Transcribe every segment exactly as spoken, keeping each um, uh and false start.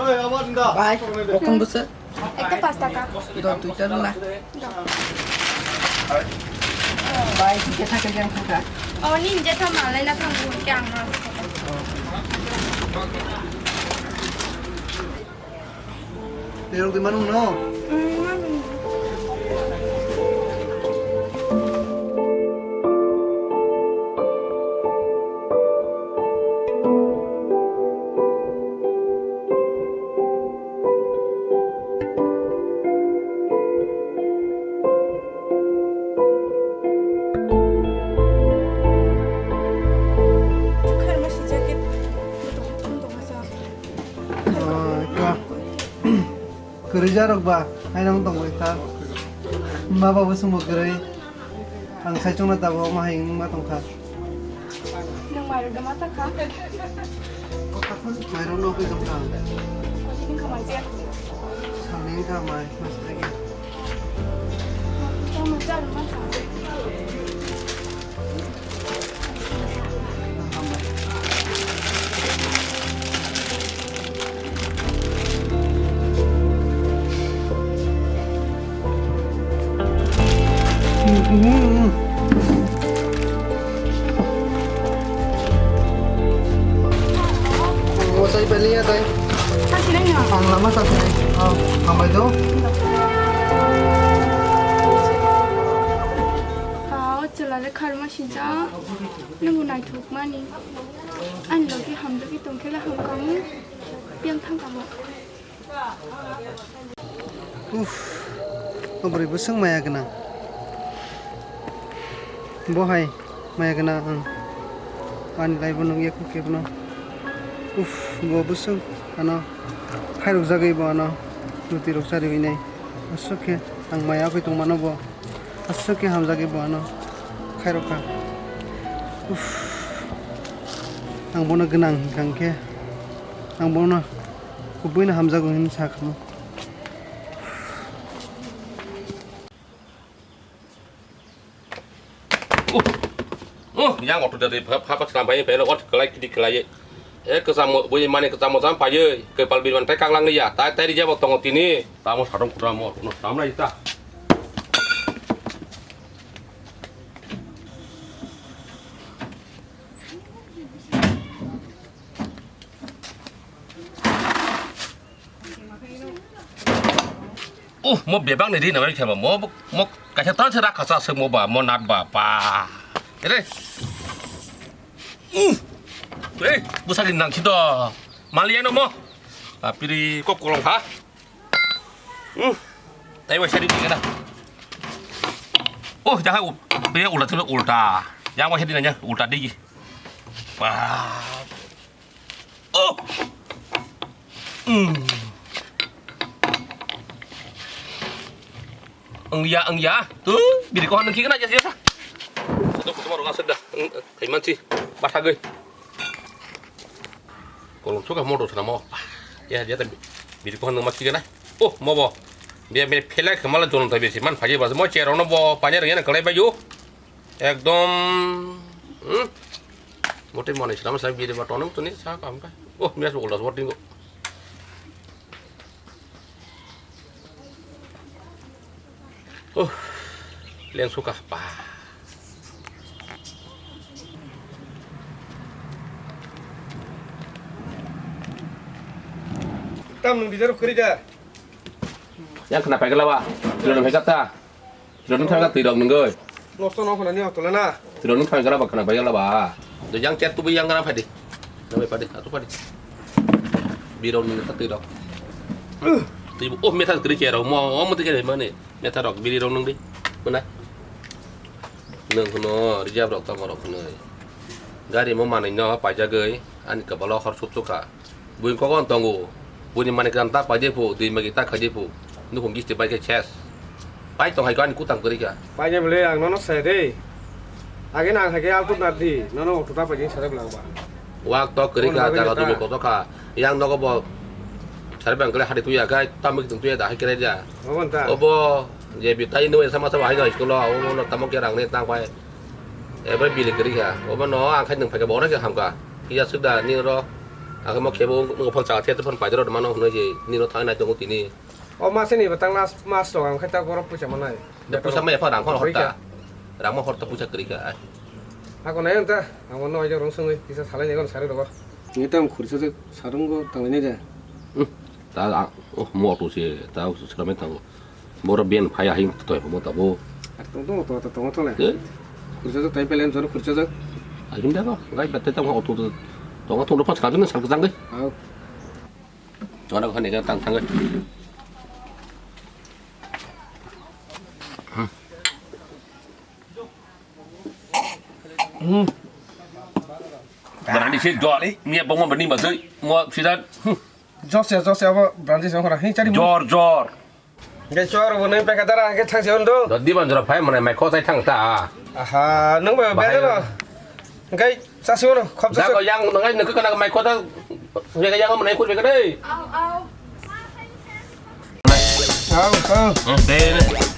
Bai, kung bwswk? Ekta pas taka. Do, duita rwla. Bai, duita thaka jang thaka. O, nini jetha malai na thang buhun ke ang no. Terong di manung no? Mm, manung. Kwrwi jarok ba, haino wng tongwi kha. Ma ba bo swngbo kwrwi. Ang saichung na tabuk omo hai wngma tongkha. Nwng mairok da ma sakha? Mairok no koi tongkha. Koi din kha mai je? Salni wngkha mai, mas lagi. Tamo jar ma sa. Mo sai pali ya tai. Ang lama sa sinai. Oh, hambai do. Kha, o chwla le kharma sijak. Nwng naithok mani. Ani logi hamjagwi tongkhe le hamkhamu. Piyang thangkhamu. Uff, o bwrwi bwswk maya gwnang. Bo hai maya gwnang ang. Ani lai bo nukya khe kebono. Uff, bo bwswk ano khairokjagwi bo ano ruti rok chariwi nai. Aswk khe ang maya wngwi tongmano bo. Aswk khe hamjagwi bo ano khairokha. Uff. Ang bono gwnang hwnkha hwnkhe ang bono kubuino hamjago hinwi sakhamu. Oh, oh, yang auto dari pha pha pha sampai pelo ot kelai kidi kelai. Eh, kesamo bui mani kesamo sampai ye kepal bin mantai kanglang ya. Tai tai dia botong tini. Tamo sarong kuramo no samla ita. Oh, mo bebak ni ri na bai kheba mo mo kaisa tan se rakha sa se mo ba mo nat ba pa. Ere. Uh. Eh, busa ni nang khido. Maliya no mo. Apiri kok kolong ha. Hmm. Tai wai sari tinggal dah. Oh, jaha u-, dia ulta tu ulta. Yang wai sari nanya ulta digi. Wah. Oh. Hmm. Angya, angya. Tu, biri ko hanung kikna jasa jasa. Itu kutu maru ngasuk dah. Kaiman sih. Basagoi. Kolom suka motor sana mo. Ya, ya, tapi biri ko hanung maki kana. Oh, mo bo. Dia biri phelai kemala jono tapi sih man pagi bas mo chero no bo panya rengena kelai bayu. Ekdom. Hmm. Mote mone sih nama saya biri ba tonong tu nih saya kam ka. Oh, biasa ulas boting kok. Oh, leng suka pa. Tam nung dijar kuri da. Yang kena pegel apa? Belum hebat ta? Twi rok nung thangkha twi rok nungwi. Nosto no khwnani o tole na. Twi rok nung thangkha ba khwna bai la ba. Do yang chat tu yang kana phadi. Nabai phadi, atu phadi. Biri rok nung twi rok. Twi o metha twi ke rok mo, o mo twi ke mane. Metha rok biri rok nung di. Buna. Nung khno reserve rok tamo rok khno. Gari mo manwi no paijagwi ani kabalo hor suk suk kha. Buini kokon tongo. Buini manwi kwran ta paide phu, dui magi ta khaide phu. Nukhung gisti bai khe ses. Pai tong hai ko ani kutang kwrwi kha. Paide bwle ang nono sai de. Age nang hai khe altu nar di, nono auto ta paide sarak lang ba. Wak to kwrwi kha, jaga dumi kotor kha. Yang nogo bo sari bang kle hadi tuya kha, tamuk tung tuya da hai kre ja. Obo je bi tai nui sama sama hai no school o, obo no tamuk ya rang ne tang pai. Ebe bili kwrwi kha. Obo no ang khai nung phai kha bo no khe ham kha. Phiya swk da ni oro. Ako mo kebo wngkha phone chakha, the phone paidoro mano hwnwi je nino thangwi nai tongo tini. O masini batang last mas rok ang khe ta borok puisa manai. Da puisa maya pha rang phone horta. Rang ma horta puisa kwrwi kha. Ako nai ang ta, ang no aja rong sungwi kisa salai ni gon sari rogo. Ni tam khursa je sarung go tanglai ni da. Hmm. Ta, ah, oh, mo auto se, ta sura me tango. Boro ben phai ahing toi homo tabo. Ar tong tong to to tong tole. Eh? Khursa jok tai pelen jor khursa jok. Ahing da ko, gai batte tamo auto to. Tong tong ro pas kadung sal kajang gai. Au. Jona ko ne tang tang gai. Hmm. Berani sih jor, eh, mi abang mau berani masuk, mau sidan. Hmm. Jos ya, jos ya, apa berani sih orang. Hei, cari. Jor, jor. Hingke chor bo nang pekha dara hingke thang se undo. Dodi ban jora phai mane mai kho chai thang ta. Aha, nang ba Bahai beda lo. Hingke chasi uno khop chasi. Jago yang nang ai nang kana mai kho ta. Hingke yang mane kho bega dei. Au, au. Au, au. Hmm, dei ne.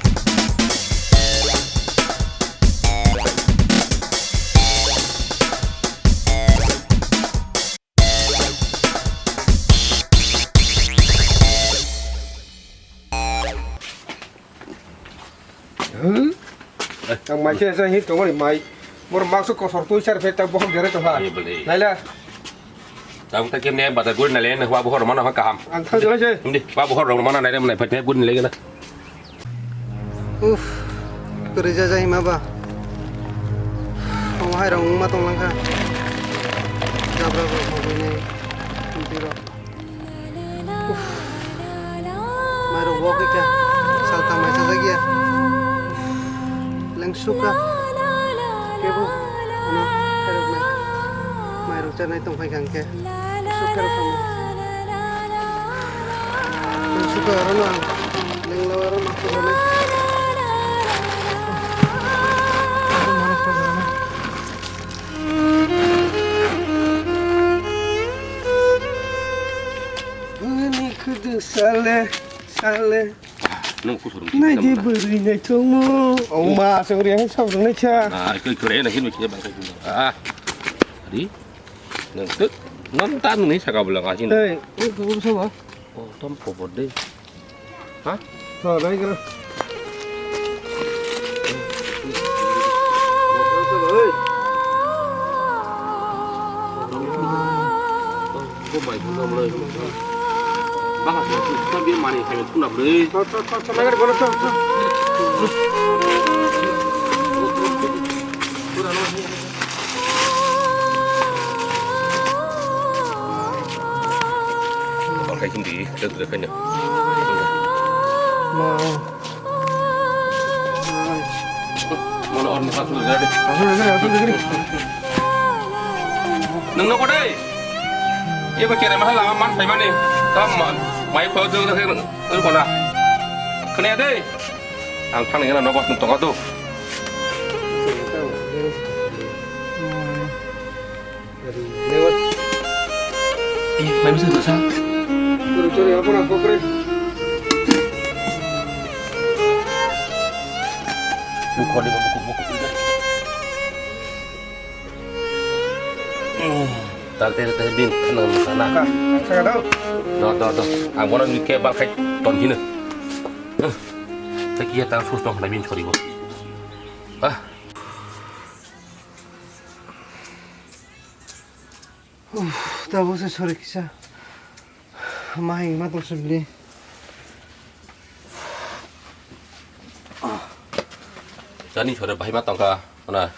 Ang mai se sa hi tongoni mai. Bor maksu kosor tui sar fe ta bohok jere to ha. Ayo bole. Laila. Tang ta kem ne bada gur na le ne wa bohor mana ha kaham. Ang thang jole se. Hindi wa bohor mana na le mana fe gur na le na. Uff, kwrwi jajak hima ba. Omo hai rok wngma tong langkha. Jabra rok sogwi nai, twi rok. Uff. Mairok wok kha, saltham mai chajak ya. Lengsuk kha. Kebo, ano, khairok nai. Mairok chanai tong phai kha hingke. Sukar kamu. Yang suka orang mah. Yang lawa orang mah suka nih. Orang mana suka nih? Ini kudu saleh, saleh. Nung kusur. Nai di beri nai tungmu. Oh ma, suri yang sab nai cha. Nah, ikut keren lagi mikirnya bangkai. Ah. Tadi. Nang tu, non tan ni saka bulang asin. Hei, ini kubur sama. Oh, tom kubur deh. Hah? Tuh, naik kena. Kok baik pun kamu lagi. Baka sih, kita biar mana yang kami pun nak beli. Tuh, tuh, tuh, tuh, naik kena, tuh, tuh. Bangkai hindi, kita sudah kanya. Mau. Mana orang muka sudah ada? Aku dengar, aku dengar. Neng noko dai. Iya ko kira mahal lama man pai mani. Tam mai ko tu tu ko na. Kene dai. Ang thang nengna noko nung tonga tu. Eh, mai bisa dosa. Chori chori apa nak kokre? Bukan di buku buku. Tal tel tel bin kenal sana. Kaka tahu. Do do do. Ang bono ni ke bal kai ton hina. Takia tal sus tong na bin chori bo. Ah. Uff, tabuk se sori kisa. Ma hing ma tong sibli. Jani sore bahai ma tongkha, mana?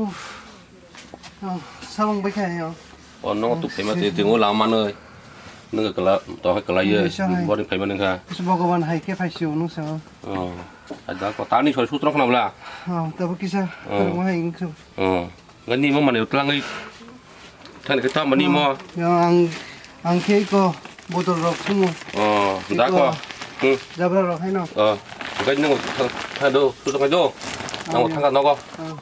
Uff. Oh, samung bai kha yo. Oh, no, tu phaima te tingo lama noi. Nang kala, to hai kala ye, bisa hai. Boni phaima nang kha. Bisa Bhagavan hai ke phai si unu sa. Oh, ada ko tani sori sutra khna bla. Oh, tabuk kisa. Oh. Tabuk hai ingkhu. Oh. Gani mo mane utlangai. Thani ke tamo ni mo. Ya, ang, ang khe ko botol rok sumo. Oh, da ko. Hmm. Jabra rok hai no. Oh. Gani nang tha do, su tong do. Nang thang ka nogo. Oh.